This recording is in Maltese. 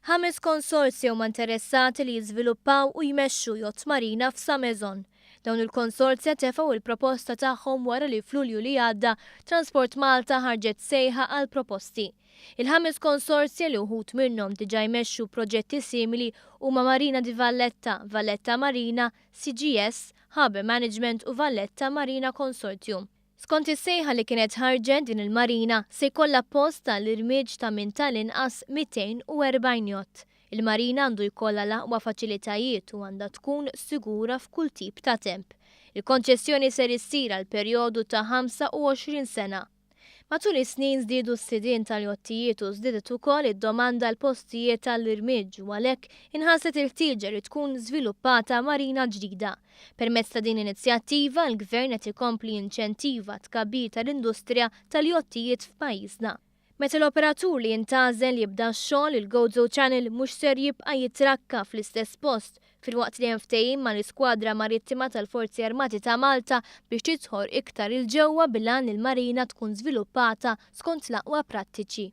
Ħames konsorzji huma interessati li jiżviluppaw u jmexxu yacht marina f'Sa Maison. Dawn il-konsorzja tefgħu il-proposta tagħhom wara li f'Lulju li għadda Transport Malta ħarġet sejħa għal proposti. Il-ħames konsorzja, li uħud minnhom diġà jmexxu proġetti simili, huma Marina di Valletta, Valletta Marina, CGS, Harbour Management u Valletta Marina Consortium. Skont is-sejħa li kienet ħarġet, din il-marina se jkollha post tal-irmiġġ ta' minn tal-inqas 240 yacht. Il-marina għandu jkollha l-aqwa faċilitajiet u għandha tkun sigura f'kull tip ta' temp. Il-konċessjoni ser issir għal perjodu ta' 25 sena. Matul is-snin żdiedu s-sidien tal-jottijiet u żdiedet ukoll id-domanda għal postijiet tal-irmiġġ u għalhekk inħasset il-ħtieġa li tkun żviluppata marina ġdida. Permezz ta' din l-inizjattiva, l-Gvern qed ikompli jinċentiva tkabbir tal-industrija tal-jottijiet f'pajjiżna. Meta l-operatur li jintgħażel jibda x-xogħol, il-Gozo Channel mhux ser jibqa' jitrakka fl-istess post, filwaqt li hemm ftehim mal-Iskwadra Marittima tal-Forzi Armati ta' Malta biex tidħol iktar 'il ġewwa bil-għan li l-marina tkun żviluppata skont l-aqwa prattiċi.